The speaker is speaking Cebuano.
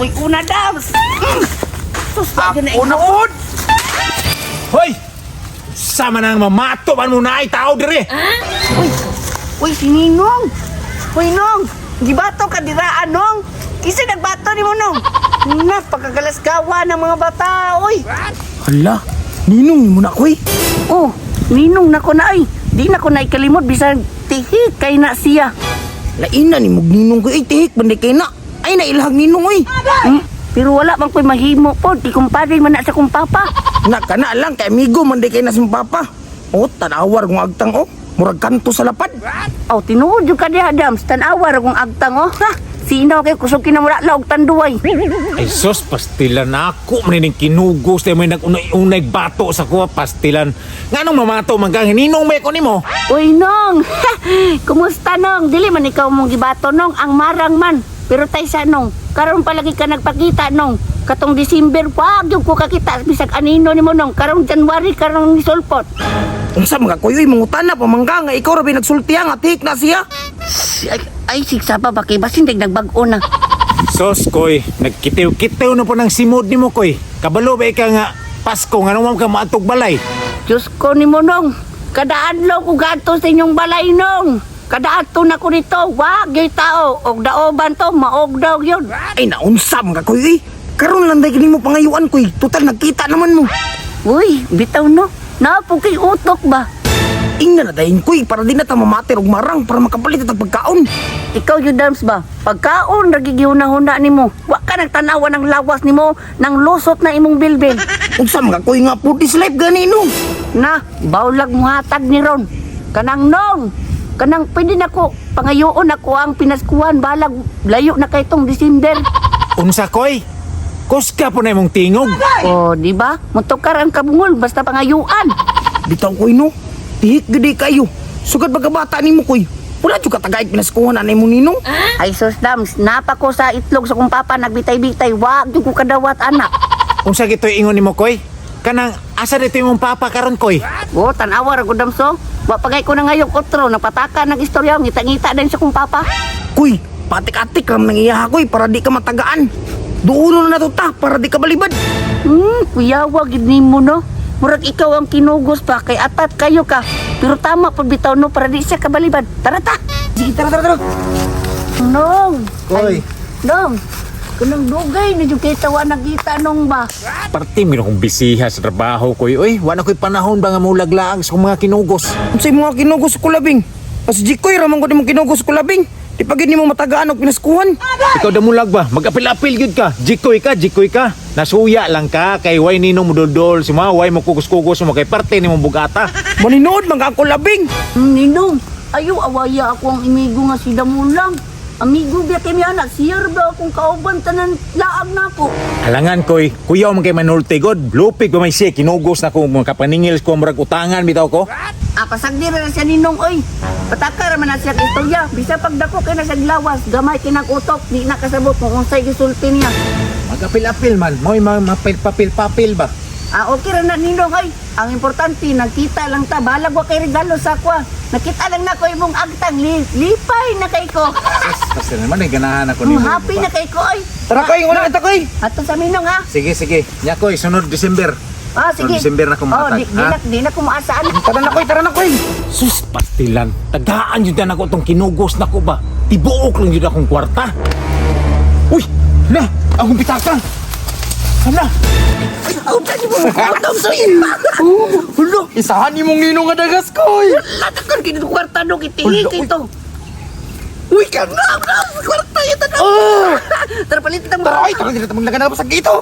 Uy, una dams. Sus, wag na Ako na ikaw. pod. Hoy! Sama nang mamato man mo na ay tao dire. Uy, uy, si Ninong. Uy, Nong. Gibato ka dira, Nong. Kisa nagbato ni mo, Nong. Na, pagkagalasgawa ng mga bata, uy. Hala, ninong ni mo na koy. Oh, Ninong nako na ay. Di na ko na ikalimot bisan tihik kay na siya. Laina ni mog ninong koy, ay tihik banday kay na. Ay na ilahang ninong oy. Pero wala man ko'y mahimo po. Di kumpadre man na sa kong papa. Na kana lang kay amigo man day kay na sa mong papa. Oh, tanawar kung agtang oh. Murag kanto sa lapad. Aw, tinuod yung ka diha, Dams. Tanawa ra kong agtang, oh. Ha? Sino kay kusog kinamura laog tanduay. Ay sus, pastilan ako man ning kinugos tayo may nag-unay-unay bato sa kuha pastilan. Nganong mamato man kang ninong may ko nimo? Uy, Nong! Kumusta, Nong? Dili man ikaw mong gibato, Nong. Ang marang man. Pero tay sa, Nong. Karon palagi ka nagpakita, Nong. Katong December, wag yung ko kakita. Bisag anino ni mo, Nong. Karong January, karong nisulpot. Unsa mga koy oy mangutana pa mangga nga ikaw ra bay nagsultiya nga tihik na siya. Ay, ay siksa pa ba kay basin dag nagbag-o na. Sos koy, nagkitiw-kitiw na po ng simod nimo koy. Kabalo ba ika nga Pasko nganong man ka maatog balay? Diyos ko ni mo, Nong. Kada adlaw ko gadto sa inyong balay, Nong. Kada adto na ko nito, wag yung tao. Og daoban to, maog daw yun. Ay naunsa mga koy oy. Karon lang day nimo pangayuan koy. Total nagkita naman mo. Uy, bitaw no. Napo kay utok ba? Ingna na dayon koy para di na ta mamatir og marang para makapalit ta pagkaon. Ikaw yun, Dams ba? Pagkaon, nagigihuna-huna nimo. Wa ka nagtanawa ng lawas nimo, ng lusot na imong bilbil. Unsa mga koy nga food is life gani no. Na, bawlag muhatag ni Ron. Kanang nong, kanang pwede na ko, pangayoon ako ang pinaskuhan, balag, layo na kay tong December. Unsa koy? Kuska po na imong tingog. O, di ba? Mutukar ang kabungol, basta pangayuan. Bitaw koy no. Tihik gid kayo. Sugad pagkabata nimo koy. Wala jud ka tagay pinaskuhan anay mo ninong. Ay, sus, Dams, napa ko sa itlog sa kong papa, nagbitay-bitay, wag yung ko kadawat, anak. Unsa gitoy ingon nimo koy? Kanang asa dito imong papa karon koy? O, tanawa ra ko, Dams, oh. Wa pagay ko na ngayong otro, napataka ng istorya, ngita-ngita din sa kong papa. Kuy, patik-atik ram nang iya koy para di ka matagaan. Duuno na to ta para di ka balibad. Kuyawa gid nimo no. Murag ikaw ang kinugos pa kay atat kayo ka. Pero tama pud bitaw no para di siya kabalibad. Tara ta. Sige, tara tara tara. Nong. Koy. Ay, Nong. Kunong dugay na jud kay tawa nagita nong ba. Parte mi kong bisiha sa trabaho koy. Uy, wala ko'y panahon ba nga mulaglaag sa akong mga kinugos. Unsay mga kinugos ko labing? As jikoy ra man gud imong kinugos ko labing. Di pa gid nimo matagaan og pinaskuhan. Ikaw damulag ba? Mag-apil-apil gyud ka. Jikoy ka, jikoy ka. Nasuya lang ka kay way ninong mudoldol si mga way mo kugos-kugos mo kay parte nimo bugata. Maninood man ka ako labing. Ninong, ayo awaya ako ang imigo nga si Damulang. Amigo biya kay mi anak, siya ra ba akong kauban tanan laag nako. Alangan koy, kuyaw man kay manulti god. Lupig ba may siya kinugos na ko mga kapaningil ko murag utangan bitaw ko. Ah, pasagdi ra na siya ninong oy. Pataka ra man na siya istorya. Bisa pagdako kay na siya lawas, gamay kay nang utok, di na kasabot kung unsay gisulti niya. Mag-apil-apil man, mo'y mga mapil-papil-papil ba? Ah, okay ra na ninong ay. Ang importante nagkita lang ta balag wa kay regalo sa akwa. Nakita lang nako imong agtang lipay na kay ko. Yes, basta naman ay ganahan ako nimo. Happy na kay ko ay. Tara koy, wala na ta koy. Ato sa minong ha. Sige, sige. Nya koy, sunod December. Ah, sige. Sunod December na ko Oh, makatag, di ha? na di na ko maasaan. Tara na koy, tara na koy. Sus, pastilan. Tagaan yun na ako itong kinugos na ko ba? Tibuok lang yun akong kwarta. Uy! Na! Akong pitaka! Hala! Aw, tani mo ko sa pa. Hulo, isahan nimong ninong nga dagas koy. Latakon kini kwarta no kitihi Hala, uy. kito. Uy, ka Na, na, kwarta yata na. Tara palit tang Tara, oy, tara dili ta maglagan na sa gito.